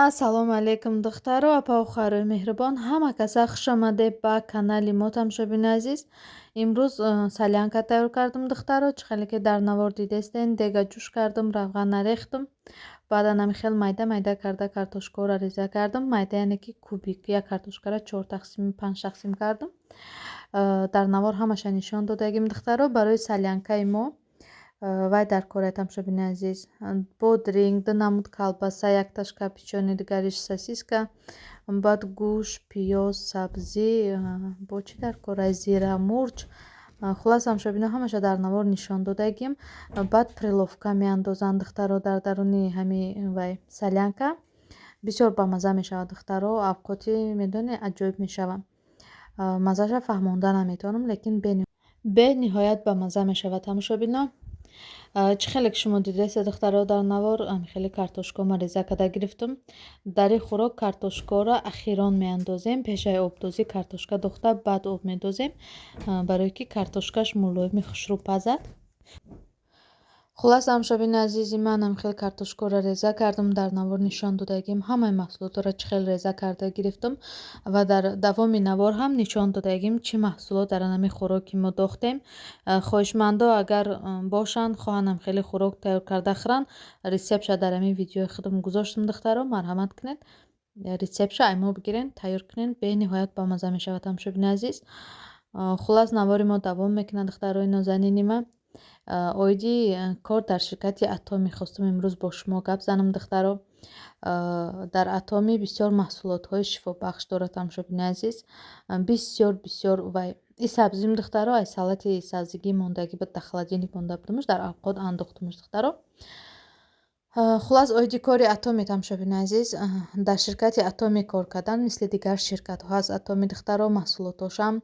Ассалому алайкум, духтаро, апаву хоҳарои меҳрубон, ҳама каса хуш омадед ба канали мо, тамошобини азиз. Имрӯз солянка тайёр кардам, духтаро. Чӣ хеле ки дар навор дидестен, дега ҷӯш кардам, равған нарехтам. Баъдан ҳами хел майда майда карда картошкаро реза кардам. Майда, яъне ки кубик, як картошкаро чор тақсим, панҷ тақсим кардам. Дар навор ҳамаша нишон додагим, духтаро. Барои солянкаи мо вай дар кора, тамошобини азиз: бодринг, ду намуд колбаса, якташ копчёный, дигариш сосиска, баъд гӯшт, пиёз, сабзӣ, бо чӣ дар кора, зира, мурч. Хуллас, тамошобино, ҳамаша дар навор нишон додагим. Баъд приловка меандозанд, духтаро, дар даруни ҳами вай солянка. Бисёр бамазза мешавад, духтаро, авқоти медонӣ, аҷоиб мешавад. Маззаша фаҳмонда наметавонам, лекин бениҳоят бамазза мешавад, тамошобино. Чӣ хеле ки шумо дидастед, духтаро, дар навор хеле картошкома реза карда гирифтам. Дар ин хӯрок картошкаро ахирон меандозем. Пешаи обдозӣ картошка духта, баъд об медозем, барое ки картошкаш мулоими хушрӯ пазад. Хуллас, тамошобини азизи ман, ҳам хел картошкаро реза кардам, дар навор нишон додагим. Ҳамаи маҳсулотро чӣ хел реза карда гирифтам ва дар давоми навор ҳам нишон додагим, чӣ маҳсулот дар ҳамин хӯроки мо дохтем. Хоҳишмандо агар бошанд, хоҳанд ҳам хеле хӯрок тайёр карда хӯранд, рецептша дар ҳамин видеои худам гузоштам, духтаро, марҳамат кунед, рецептша ай мо бигирен, тайёр кунед, бениҳоят бамазза мешавад, тамошобини азиз. Хуллас, навори мо давом мекунад, духтарои нозанини ман. Оиди кор дар ширкати Атоми хостам имрӯз бо шумо гап занам, духтаро. Дар Атоми бисёр маҳсулотҳои шифобахш дорад, тамошобини азиз, бисёр бисёр. Вай и сабзим, духтаро, ай салати сабзигӣ мондагӣ буд, дар холодильник монда будамш, дар авқот андохтамш, духтаро. Хуллас, оиди кори Атоми, тамошобини азиз, дар ширкати Атоми кор кардан мисли дигар ширкатҳо аст. Атоми, духтаро, маҳсулотошам,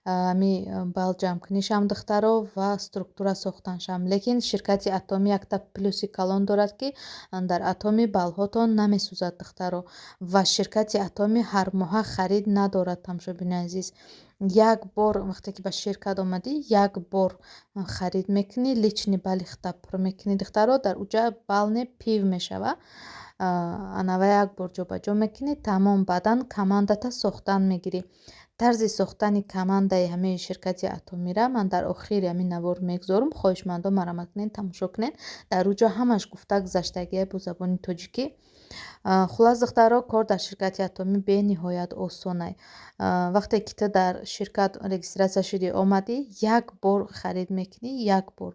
ами балл ҷамъкунишам, духтаро, ва структура сохтаншам. Лекин ширкати Атоми якта плюси калон дорад, ки дар Атоми баллҳотон намесӯзад, духтаро, ва ширкати Атоми ҳармоҳа харид надорад, тамошобини азиз. Як бор вақте ки ба ширкат омадӣ, як бор харид мекунӣ, личный балли худта пур мекунӣ, духтаро, дар уҷа балл не, пив мешава. Анава як бор ҷобаҷо мекунӣ, тамом. Баъдан командата сохтан мегирӣ. Тарзи сохтани командаи ҳамаи ширкати Атомира ман дар охири ҳамин навор мегузорам. Хоҳишмандо марҳамат кунед, тамошо кунед, дар уҷо ҳамаш гуфта гузаштагия бо забони тоҷикӣ. Хуллас, духтаро, кор дар ширкати Атомӣ бениҳоят осонай. Вақте ки ту дар ширкат регистрация шудӣ, омадӣ, як бор харид мекунӣ, як бор,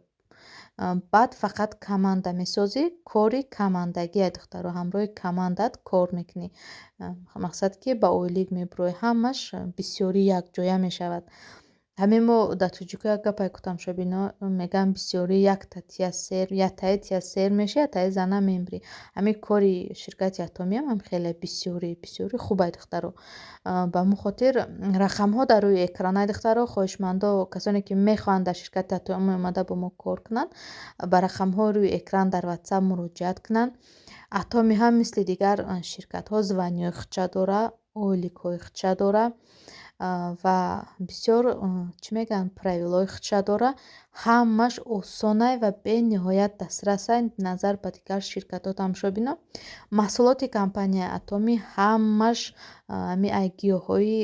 баъд фақат команда месозӣ. Кори командагия, духтаро, ҳамроҳи командат кор мекунӣ. Мақсад, ки ба ойлик мебуроӣ, ҳамаш бисёрӣ якҷоя мешавад. Ҳамин мо дар тоҷико як гапае ку, тамошобино, мегӯянд: бисёрӣ якта тия сер, яктаи тия сер мешӣ, яктаи зана мемирӣ. Ҳамин кори ширкати Атомиам ҳам хеле бисёрӣ бисёрӣ хубай, духтаро. Ба ҳамон хотир рақамҳо дар рӯи экранай, духтаро. Хоҳишмандо, касоне ки мехоҳанд дар ширкати Атоми омада бо мо кор кунанд, ба рақамҳои рӯи экран дар Ватсап муроҷиат кунанд. Атоми ҳам мисли дигар ширкатҳо званиёи худша дора, ойликҳои худша дора ва бисёр, чӣ мегӯянд, правилаҳои худша дора. Ҳамаш осонай ва бениҳоят дастрасай назар ба дигар ширкатҳо, тамошобино. Маҳсулоти компанияи Атоми ҳамаш ҳами ай гиёҳҳои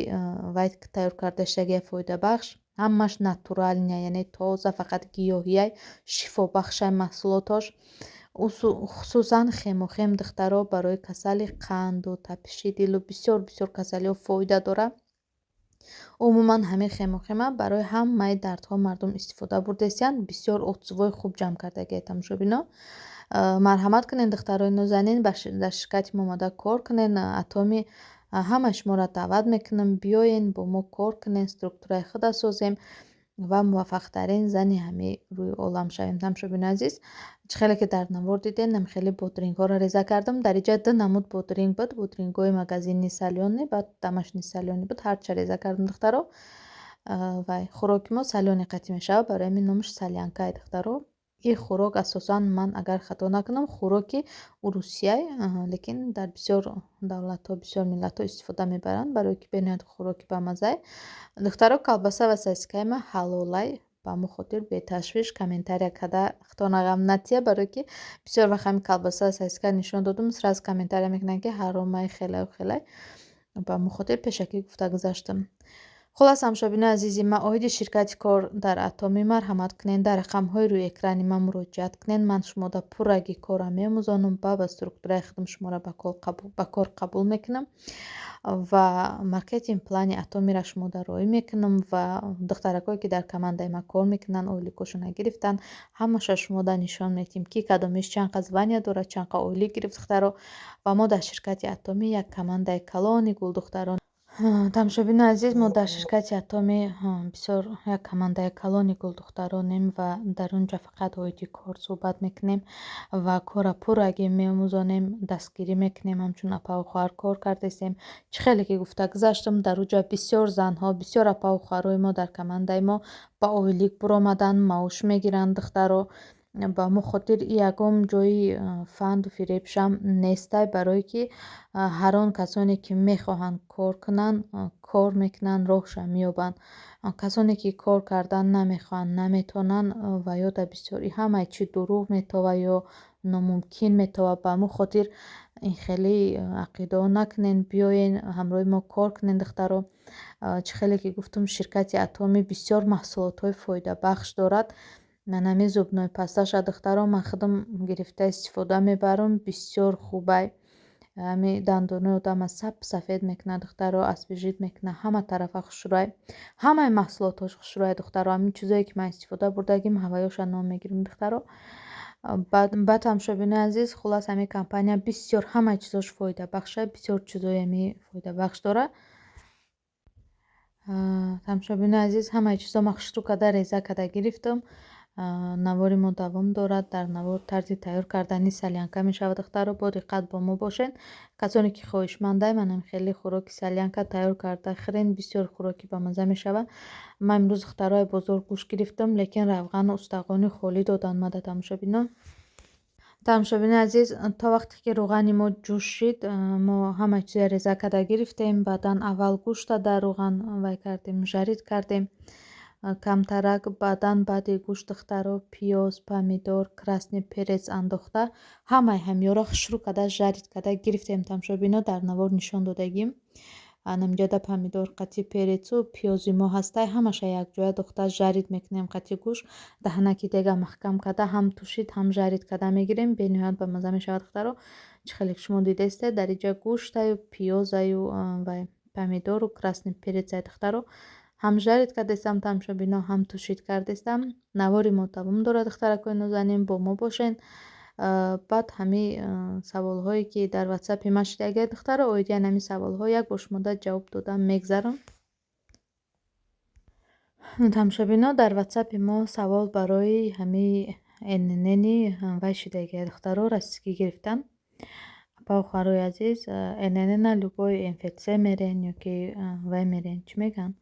вай тайёр кардашудагия, фоидабахш, ҳамаш натуральный, яъне тоза, фақат гиёҳияй, шифобахшай маҳсулотош. Хусусан Хемохим, духтаро, барои касали қанду тапиши дилу бисёр бисёр касалиҳо фоида дорад. Умуман, ҳамин Хемохима барои ҳамаи дардҳо мардум истифода бурдесиянд. Бисёр отзывои хуб ҷамъ кардагиай, тамошобино. Марҳамат кунед, духтарои нозанин, дар ширкати мо омада кор кунед. Атоми ҳама шуморо даъват мекунам, биёен, бо мо кор кунед, структураи худа созем ва муваффақтарин зани ҳамаи рӯи олам шавем. Тамошобинои азиз, чӣ хеле ки дар навор дидед, хеле бодрингҳоро реза кардам. Дар инҷа ду намуд бодринг буд: бодрингҳои магазини солёный, баъд домашний солёный буд. Ҳарча реза кардам, духтаро. Вай хӯроки мо солёный қатъӣ мешавад, барои ҳамин номаш солянкае, духтаро. Ин хӯрок асосан, ман агар хато накунам, хӯроки урусияй, лекин дар бисёр давлатҳо, бисёр миллатҳо истифода мебаранд, барое ки бениҳоят хӯроки бамаззае, духтаро. Колбаса ва сосискаи ма ҳалолай. Ба ҳамон хотир беташвиш комментария карда худтона ғам натия, барое ки бисёр вақт ҳамин колбаса, сосиска нишон додум, сразу комментария мекунанд, ки ҳаромай, хелаю хелай. Ба ҳамон хотир пешакӣ гуфта гузаштам. Хулас, ҳамшобинои азизи ман, оиди ширкати кор дар Атомӣ марҳамат кунед, дар рақамҳои рӯи экрани ман муроҷиат кунед. Ман шумода пурраги корро меомӯзонам, ба структураи худам шуморо ба кор қабул мекунам ва маркетинг плани Атомиро шумода роӣ мекунам. Ва духтаракое, ки дар командаи ман кор мекунанд, ойликошона гирифтанд, ҳамаша шумода нишон медиҳем, ки кадомиш чанд қа звания дорад, чанд қа ойлик гирифт, духтаро. Ва мо дар ширкати Атомӣ як командаи калони гулдухтарон. Тамошобинои азиз, мо дар ширкати Атомӣ бисёр як командаи калони гулдухтаронем ва дар он ҷо фақат оиди кор суҳбат мекунем ва корра пуррагӣ меомӯзонем, дастгирӣ мекунем. Ҳамчун апаву хоҳар кор кардастем. Чӣ хеле ки гуфта гузаштам, дар он ҷо бисёр занҳо, бисёр апаву хоҳарои мо дар командаи мо ба ойлик буромаданд, маош мегиранд, духтаро. Ба ҳамон хотир ягон ҷои фанду фиребшам нестай, барое ки ҳар он касоне, ки мехоҳанд кор кунанд, кор мекунанд, роҳша меёбанд. Касоне, ки кор кардан намехоҳанд, наметавонанд, ва ё дар бисёри ҳамаи чӣ дурӯғ метовад ё номумкин метовад. Ба ҳамон хотир ин хеле ақидаҳо накунед, биёен, ҳамроҳи мо кор кунед, духтаро. Чӣ хеле ки гуфтам, ширкати Атомӣ бисёр маҳсулотҳои фоидабахш дорад. Ман ҳамин зубной пасташа, духтаро, ман худам гирифта истифода мебарам, бисёр хубай. Ҳами дандонои одама сап сафед мекунад, духтаро, освежить мекунад, ҳама тарафа хушрӯй. Ҳамаи маҳсулотҳош хушрӯй, духтаро. Ҳамин чизое, ки ман истифода бурдагим, ҳаваёша ном мегирам, духтаро. Баъд, ҳамшобинои азиз, хулас, ҳамин компания бисёр ҳамаи чизош фоидабахша, бисёр чизои ҳами фоидабахш дорад. Тамошобинои азиз, ҳамаи чизо ман хушрӯ карда, реза карда гирифтам. Навори мо давом дорад. Дар навор тарзи тайёр кардани солянка мешавад, духтаро, бо диққат бо мо бошед. Касоне, ки хоҳишмандай, манам хеле хӯроки солянка тайёр карда хӯрен, бисёр хӯроки бамазза мешавад. Ман имрӯз, духтарои, бозор гӯшт гирифтам, лекин равғану устағони холӣ доданд мада, тамошобино. Тамошобинои азиз, то вақте ки рӯғани мо ҷӯшид, мо ҳамаи чизро реза карда гирифтем. Баъдан аввал гӯшта дар рӯған вай кардем, жарить кардем камтарак. Баъдан баъди гӯшт, духтаро, пиёз, помидор, красный перец андохта, ҳамаи ҳамёро хушрӯ карда, жарить карда гирифтем, тамошобино, дар навор нишон додагим. Анамҷода помидор қати перецу пиёзи мо ҳастай, ҳамаша якҷоя духта жарить мекунем қати гӯшт. Даҳанаки дега маҳкам карда, ҳам тушить, ҳам жарить карда мегирем. Бениҳоят бамазза мешавад, духтаро. Чӣ хеле ки шумо дидаистед, дар инҷа гӯштаю пиёзаю ва помидору красный перецай, духтаро, ҳам жарить кардастам, тамошобино, ҳам тушить кардастам. Навори мо давом дорад, духтаракои нозанин, бо мо бошед. Баъд ҳамин саволҳое, ки дар ватсапи ман шидагия, духтаро, оиди ҳамин саволҳо як бор шумода ҷавоб дода мегзарам. Тамошобино, дар ватсапи мо савол барои ҳамин НННи вай шидагия, духтаро, российский гирифтан. Апа, хоҳарои азиз, НННа любой МФЦ мерен ё ки вай мерен, чӣ мегӯянд,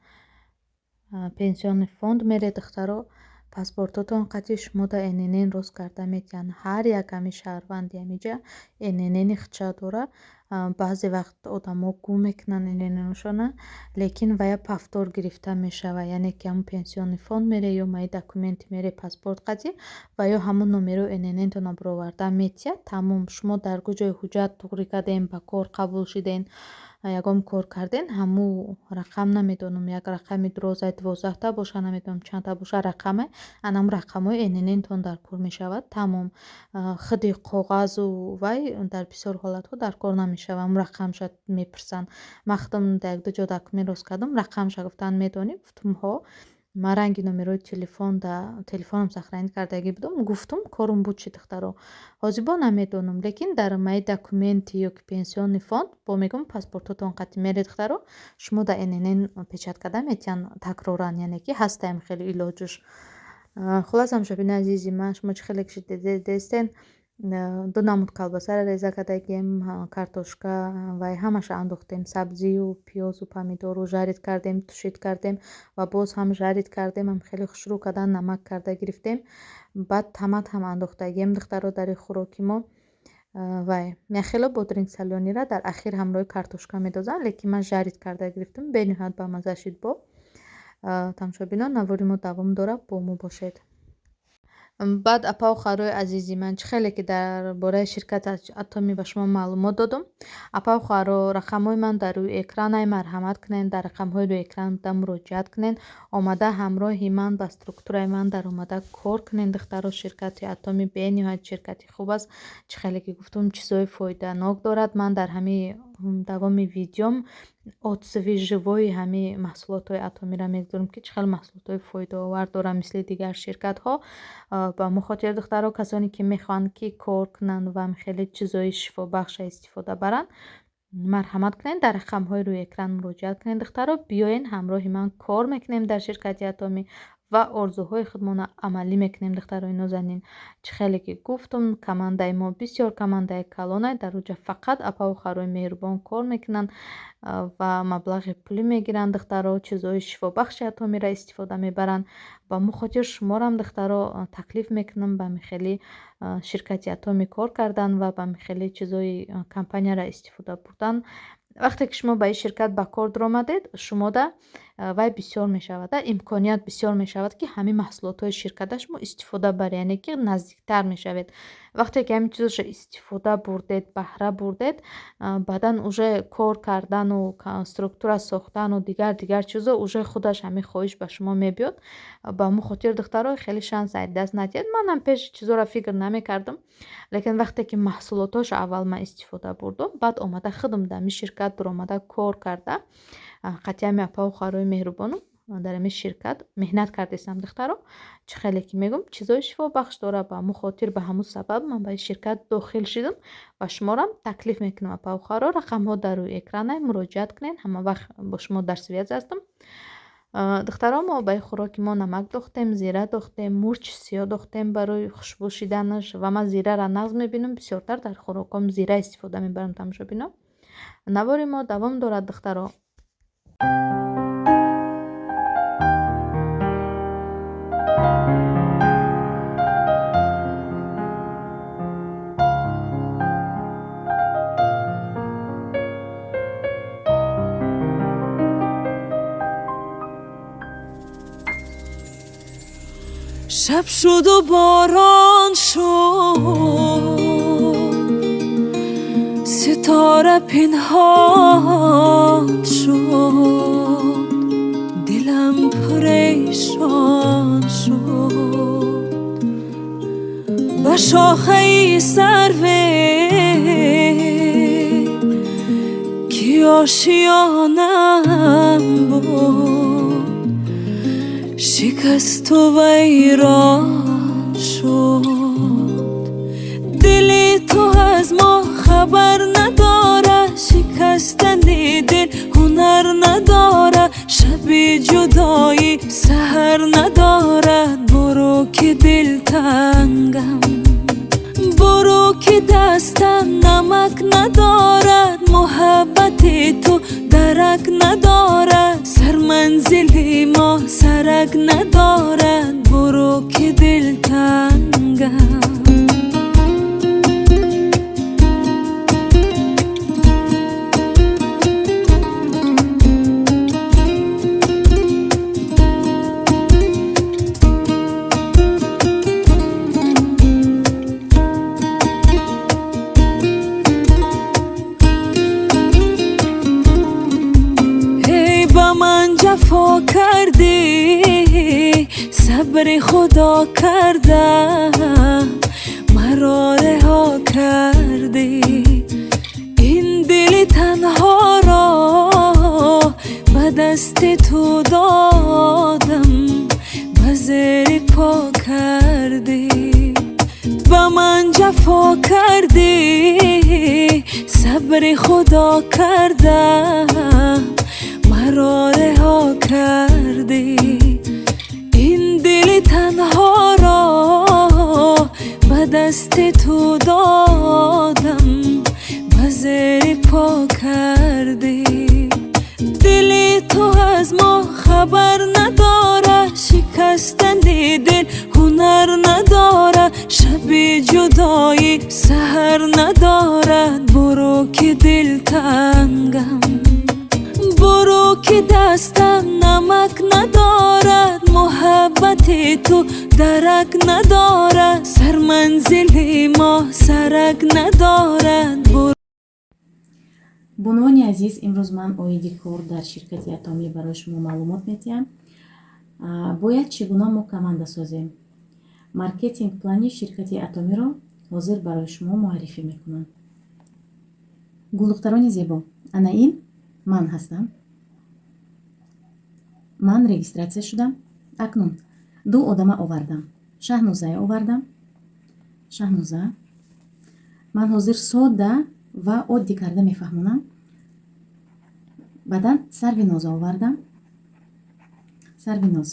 пенсионный фонд меред, духтаро, паспортотон қати шумода ННН рост карда метиҳанд. Ҳар як ҳамин шаҳрванди ҳамиҷа НННи худша дорад. Баъзе вақт одамо гум мекунанд НННшона, лекин вая повтор гирифта мешавад. Яъне ки ҳамун пенсионный фонд мере ё мои документы мере, паспорт қатӣ ва ё ҳамун номерои НННтонро бароварда метиҳад. Тамом, шумо дар куҷое ҳуҷҷат туғрӣ кардем, ба кор қабул шиден, ягон кор карден, ҳамун рақам, намедонам, як рақами дурозай, 12та боша, намедонам, чандта боша рақаме, анам рақамҳои НННтон дар кор мешавад. Тамом, худи коғазу вай дар бисёр ҳолатҳо дар кор намешавад. Ҳамун рақамша мепурсанд. Ман худам дар якду ҷо документ рост кардам, рақамша гуфтанд, медонӣ? Гуфтум: ҳо. Ман ранги номерои телефон да телефоном сохранить кардагӣ будам, гуфтум, корум буд чи, духтаро. Ҳозир бо намедонам, лекин дар мои документы ё ки пенсионный фонд бо мегӯм, паспортотон қатӣ меред, духтаро, шумо да ННН печать карда метиҳанд такроран, яъне ки ҳастаем хеле илоҷуш. Хулас, ҳамшобинои азизи ман, шумо чӣ хеле кишидестен, ду намуд колбасаро реза кардагем, картошка вай ҳамаша андохтем, сабзию пиёзу помидору жарить кардем, тушить кардем ва боз ҳам жарить кардем, ҳам хеле хушрӯ кардан, намак карда гирифтем. Баъд томат ҳам андохтагем, духтаро, дар хӯроки мо. Вай мехело бодринг солёныйра дар ахир ҳамроҳи картошка медозанд, лекин ман жарить карда гирифтам, бениҳоят бамазза шид. Бо Тамошобинон, навори мо давом дорад, бо мо бошед. Баъд, апау хоҳарои азизи ман, чӣ хеле ки дар бораи ширкати Атоми ба шумо маълумот додум, апау хоҳаро, рақамҳои ман дар рӯи экранай, марҳамат кунед, дар рақамҳои рӯи экран буда муроҷиат кунед, омада ҳамроҳи ман ба структураи ман даромада кор кунед. Духтаро, ширкати Атоми бениҳоят ширкати хуб аст. Чӣ хеле ки гуфтум, чизҳои фоиданок дорад. Ман дар ҳамин давоми видеом отзыви живои ҳамин маҳсулотҳои Атомиро мегузорам, ки чӣ хел маҳсулотҳои фоидаовар доранд, мисли дигар ширкатҳо. Ба мо хотир, духтаро, касоне ки мехоҳанд ки кор кунанд ва хеле чизҳои шифобахша истифода баранд, марҳамат кунед, дар рақамҳои рӯи экран муроҷиат кунед. Духтаро, биёен ҳамроҳи ман кор мекунем дар ширкати Атомӣ ва орзуҳои худмонро амалӣ мекунем. Духтарои нозанин, чӣ хеле ки гуфтум, командаи мо бисёр командаи калонай, дар оҷа фақат апаву хоҳарои меҳрубон кор мекунанд ва маблағи пулӣ мегиранд. Духтаро, чизҳои шифобахши Атомиро истифода мебаранд. Ба мо хотир шуморам, духтаро, таклиф мекунам ба михели ширкати Атоми кор кардан ва ба михели чизҳои компанияро истифода бурдан. Вақте ки шумо ба ин ширкат ба кор даромадед, шумода вай бисёр мешавад, имконият бисёр мешавад, ки ҳамин маҳсулотҳои ширката шумо истифода баред, яъне ки наздиктар мешавед. Вақте ки ҳамин чизошро истифода бурдед, баҳра бурдед, баъдан уже кор кардану структура сохтану дигар дигар чизо уже худаш ҳамин хоҳиш ба шумо мебиёд. Ба мо хотир, духтаро, хеле шанс аз даст надиҳед. Манам пеш чизоро фикр намекардам, лекин вақте ки маҳсулотҳошо аввал ман истифода бурдум, баъд омада худам дар ҳамин ширкат даромада кор карда, қатъи ҳами апаву хоҳарои меҳрубонам дар ҳамин ширкат меҳнат кардесам. Духтаро, чӣ хеле ки мегӯм, чизҳои шифобахш дорад. Ба ҳамун хотир, ба ҳамун сабаб ман ба ин ширкат дохил шудам ва шуморам таклиф мекунам. Апаву хоҳаро, рақамҳо дар рӯи экранай, муроҷиат кунед, ҳама вақт бо шумо дар связь ҳастам. Духтаро, мо ба ин хӯроки мо намак дохтем, зира дохтем, мурчи сиёҳ дохтем барои хушбӯ шиданаш. Ва ман зираро нағз мебинам, бисёртар дар хӯрокҳом зира истифода мебарам. Тамошобинон, навори мо давом дорад, духтаро. Шаб шуду борон шуд, ситора пинҳон шуд, дилам парешон шуд. Ба шохаи сарве ки ошиёнам буд, шикасту вайрон шуд. Дили ту аз мо хабар надорад, шикастани дил ҳунар надорад, шаби ҷудоӣ саҳар надорад. Буру ки дилтангам, буру ки дастам намак надорад, муҳаббати ту дарак надорад, сарманзили мо сарак надорад. Буру ки дилтангам. Ҷафо кардӣ, сабри худо карда, маро реҳо кардӣ. Ин дили танҳоро ба дасти ту додам, ба зери по кардӣ. Ба ман ҷафо кардӣ, сабри худо карда, маро реҳо кардӣ. Ин дили танҳоро ба дасти ту додам, ба зери по кардӣ. Дили ту аз мо хабар надорад, шикастани дил ҳунар надорад, шаби ҷудоӣ саҳар надорад. Буру ки дилтангам, Буру, ки дастам намак надорад, муҳаббати ту дарак надорад, сарманзили мо сарак надорад. Бонувони азиз, имрӯз ман оиди кор дар ширкати Атомӣ барои шумо маълумот медиҳам. Бояд чӣ гуна мо команда созем. Маркетинг плани ширкати Атомиро ҳозир барои шумо муаррифӣ мекунам. Гулдухтарони зебо, ана ин ман ҳастам. Ман регистрация шудам. Акнун ду одама овардам, Шаҳнозае овардам. Шаҳноза, ман ҳозир содда ва оддӣ карда мефаҳмонам. Баъдан Сарвиноза овардам. Сарвиноз.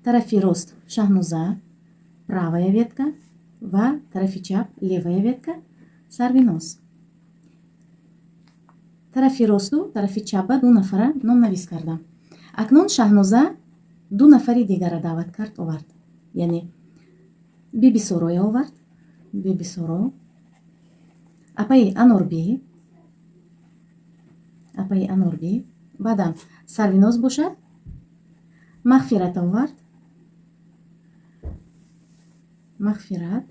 Тарафи рост Шаҳноза, правая ветка, ва тарафи чап, левая ветка, Сарвиноз. Тарафи росту тарафи чапа ду нафара номнавис кардам. Акнун Шаҳноза ду нафари дигара даъват кард, овард, яъне Бибисороя овард, Бибисоро, апаи Анорбӣ, апаи Анорбӣ. Баъдан Сарвиноз бошад, Мағфират овард, Мағфират.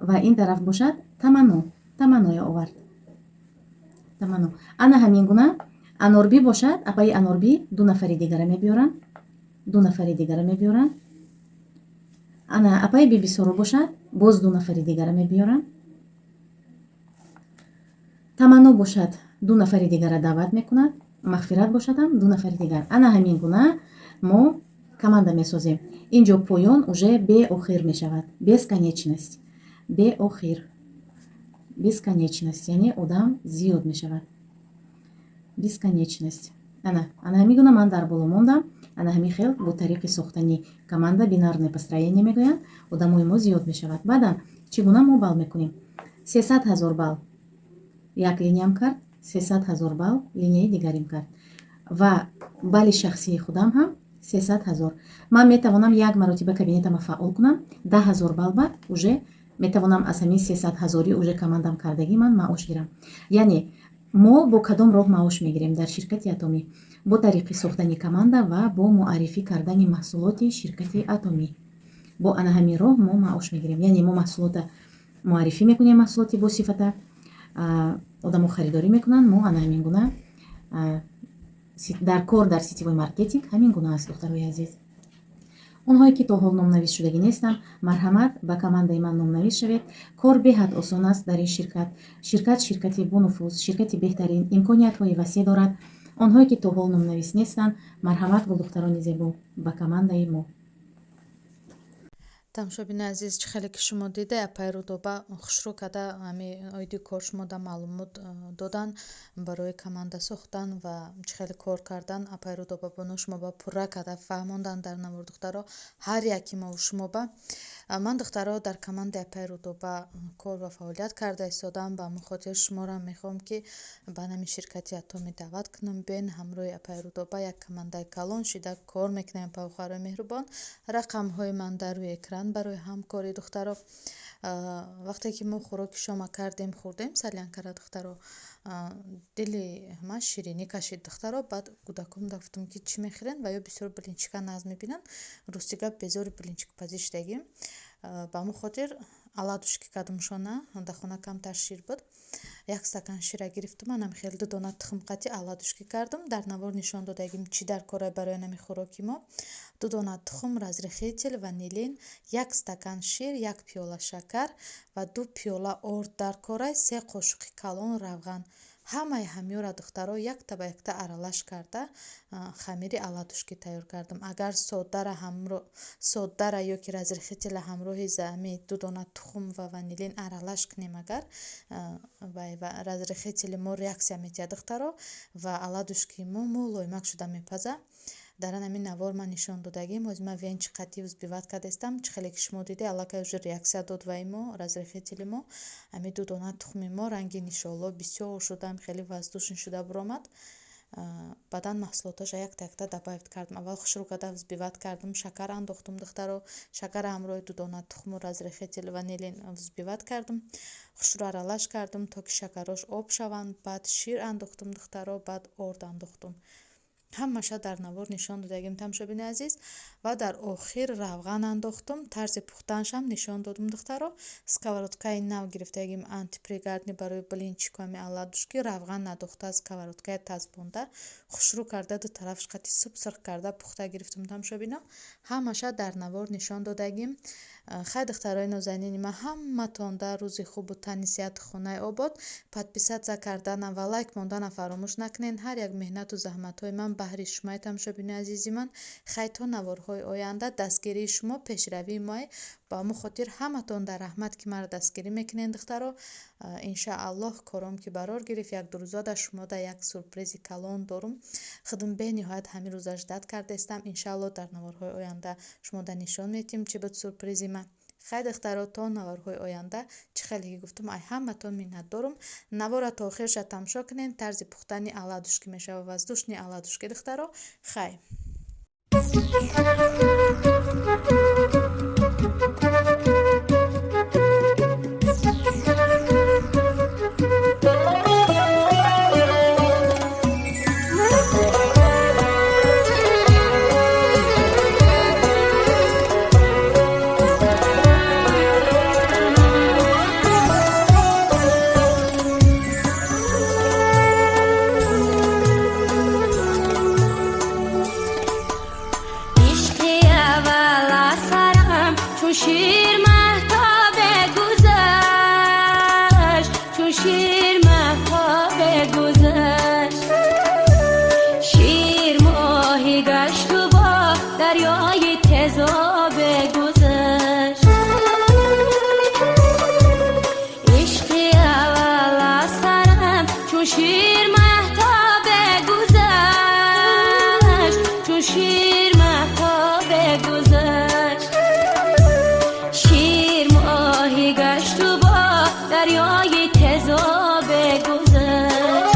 Ва ин тараф бошад, Таманно, Таманноя овард, Таманно. Ана ҳамин гуна Анорбӣ бошад, апаи Анорбӣ ду нафари дигара мебиёранд, ду нафари дигара мебиёранд. Ана апаи Бибисоро бошад, боз ду нафари дигара мебиёранд. Таманно бошад, ду нафари дигара даъват мекунад. Мағфират бошадам, ду нафари дигар. Ана ҳамин гуна мо команда месозем. Инҷо поён уже беохир мешавад, бесконечность, беохир, бесконечность, яъне одам зиёд мешавад, бесконечность. Ана ҳамин гуна ман дар боло мондам. Ана ҳамин хел бо тариқи сохтани команда, бинарное построение мегӯянд, одамои мо зиёд мешавад. Баъдан чӣ гуна мо балл мекунем? 300 000 балл як линиям кард, 300 000 балл линияи дигарим кард ва балли шахсии худам ҳам 300 000. Ман метавонам як маротиба кабинетама фаъол кунам, 10 000 балл, баъд уже метавонам аз ҳамин 300 000-и уже командам кардагӣ ман маош гирам. Яъне мо бо кадом роҳ маош мегирем дар ширкати Атомӣ? Бо тариқи сохтани команда ва бо муаррифӣ кардани маҳсулоти ширкати Атомӣ. Бо ана ҳамин роҳ мо маош мегирем. Яъне мо маҳсулота муаррифӣ мекунем, маҳсулоти босифата одамо харидорӣ мекунанд. Мо ана ҳамин гуна дар кор дар сетевой маркетинг ҳамин гуна аст. Духтарои азиз, онҳое ки то ҳол номнавис шудагӣ нестанд, марҳамат, ба командаи ман номнавис шавед. Кор беҳад осон аст дар ин ширкат. Ширкат ширкати бонуфуз, ширкати беҳтарин, имкониятҳои васеъ дорад. Онҳое ки то ҳол номнавис нестанд, марҳамат, гулдухтарони зебо, ба командаи мо. Тамошобини азиз, чӣ хеле ки шумо диде, апаи Рудоба хушрӯ карда ҳами оиди кор шумо да маълумот додан. Барои команда сохтан ва чӣ хеле кор кардан апаи Рудоба бону шумо ба пурра карда фаҳмондан дар навор. Духтаро, ҳар яки мову шумо ба ман, духтаро, дар командаи апаи Рудоба кор ва фаъолият карда истодам. Ба ҳамин хотир шуморо мехоҳам, ки ба нами ширкати Атомӣ даъват кунам. Бен ҳамроҳи апаи Рудоба як командаи калон шида кор мекунем. Апа, меҳрубон, рақамҳои ман дар рӯи экран барои ҳамкорӣ. Духтаро, вақте ки мо хӯроки шома кардем, хӯрдем солянкара, духтаро, дили ман ширинӣ кашид. Духтаро, баъд кӯдакомда гуфтам, ки чӣ мехӯрен? Ва ё бисёр блинчика нағз мебинанд. Рости гап, безори блинчикпазӣ шудагим. Ба ҳамон хотир оладушки кардамшона. Дар хона камтар шир буд, як стакан шира гирифтум, анам хеле ду дона тухм қатӣ оладушки кардам. Дар навор нишон додагим, чӣ дар кора барои нами хӯроки мо: ду дона тухм, разрыхлитель, ванилин, як стакан шир, як пиёла шакар ва ду пиёла орд дар корай, се қошуқи калон равған. Ҳамаи ҳамёра, духтаро, якта ба якта аралаш карда, хамири оладушки тайёр кардам. Агар соддара ё ки разрыхлителя ҳамроҳи ами ду дона тухм ва ванилин аралаш кунем, агар разрыхлители мо реаксия медиҳад, духтаро, ва оладушкии мо мулоимак шуда мепазад. Дар ҳамин навор ман нишон додагим. Ҳозир ман венчик қатӣ взбивать кардастам. Чӣ хеле ки шумо диде, аллакай уже реаксия дод ваи мо, разрыхлители мо, ҳами ду дона тухми мо ранги нишоло бисёр шуда, хеле воздушный шуда буромад. Баъдан маҳсулоташа якта якта добавить кардам. Аввал хушрӯ карда взбивать кардам, шакар андохтум, духтаро. Шакара ҳамроҳи дудона тухму разрыхлитель ванилин взбивать кардам. Хушрӯ аралаш кардам, то ки шакарош об шаванд. Баъд шир андохтум, духтаро, баъд орд андохтум. Ҳамаша дар навор нишон додагим, тамошобини азиз. Ва дар охир равған андохтум. Тарзи пухтанашам нишон додум, духтаро. Сковородкаи нав гирифтагим, антипригарный, барои блинчику ҳами оладушки. Равған надохта, сковородкаи тазбонда хушрӯ карда, ду тарафш қати суп сирх карда пухта гирифтум, тамошобино. Ҳамаша дар навор нишон додагим. Хай, духтарои нозанини ман, ҳаматонда рӯзи хубу тани сиҳату хонаи обод. Подписаться кардана ва лайк мондана фаромӯш накунед. Ҳар як меҳнату заҳматҳои ман баҳри шумои, тамошобини азизи ман. Хай, то наворҳои оянда. Дастгирии шумо пешравии мои. Ба ҳамун хотир ҳаматон дар раҳмат, ки маро дастгирӣ мекунед, духтаро. Иншааллоҳ, кором ки барор гирифт, як ду рӯза шумода як сюрпризи калон дорум. Худум бениҳоят ҳамин рӯза ждать кардаистам. Иншааллоҳ, дар наворҳои оянда шумода нишон медиҳем, чӣ буд сюрпризи ман. Хай, духтаро, то наворҳои оянда. Чӣ хеле ки гуфтум, ай ҳаматон миннатдорум. Навора то охирша тамошо кунед. Тарзи пухтани оладушки мешавад, воздушный оладушки, духтаро. Хай. Ишқи аввал аз сарам чун шир маҳтобе гузашт, чун шир маҳтобе гузашт. Шир моҳӣ гашту бо дарёи тезобе гузашт. Ишқи аввал аз сарам чун шир маҳтобе гузашт, чун шир маҳтобе гузашт. Шир моҳӣ гашту бо дарёи тезобе гузашт.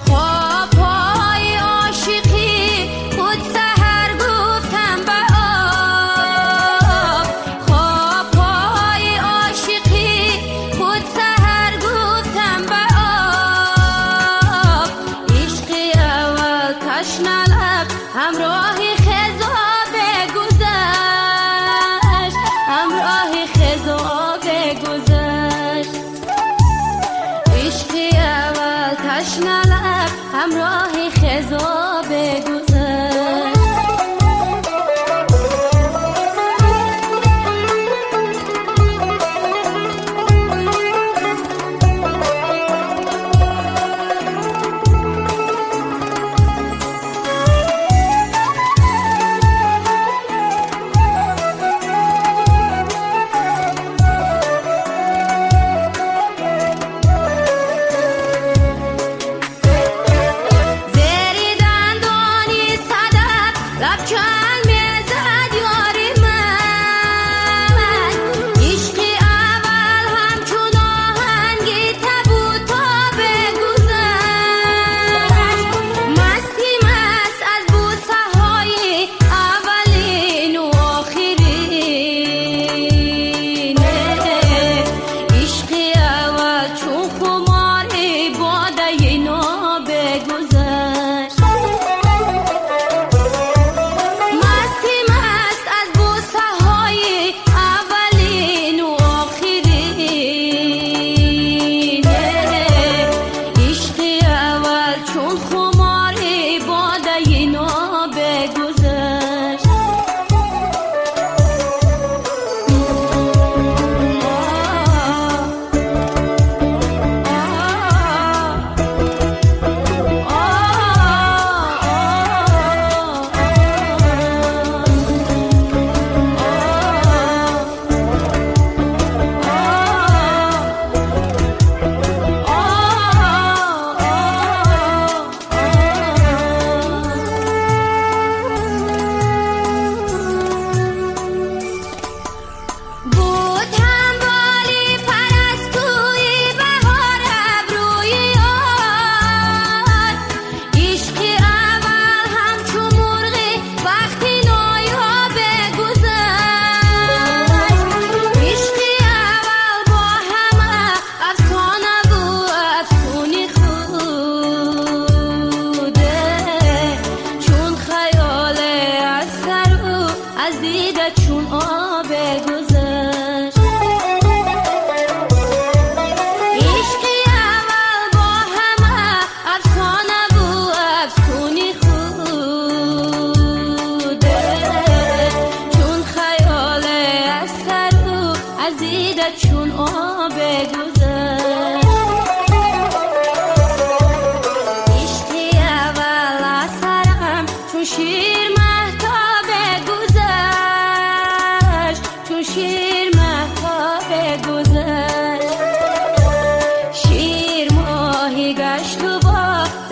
Хобҳои ошиқӣ худ саҳар гуфтам ба об, хобҳои ошиқӣ худ саҳар гуфтам ба об. Ишқи аввал ташналаб ҳамроҳи хизобе гузашт, ҳамроҳи хизобе гузашт. Ишқи аввал ташналаб ҳамроҳи хизобе гузашт. Зери дандони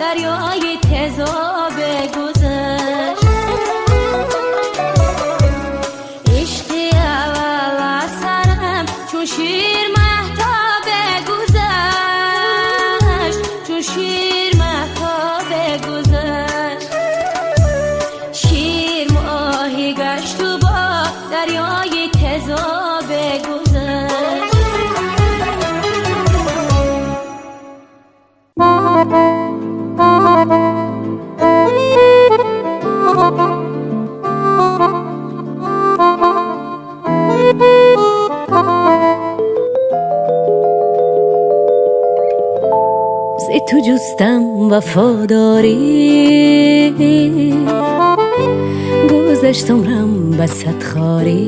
дарёи тезобе гузашт. Ишқи аввал аз сарам чун шир маҳтобе гузашт, чун шир маҳтобе гузашт. Шир моҳӣ гашту бо дарёи тезобе гузашт. Зи ту ҷустам вафодорӣ, гузашт умрам ба садхорӣ.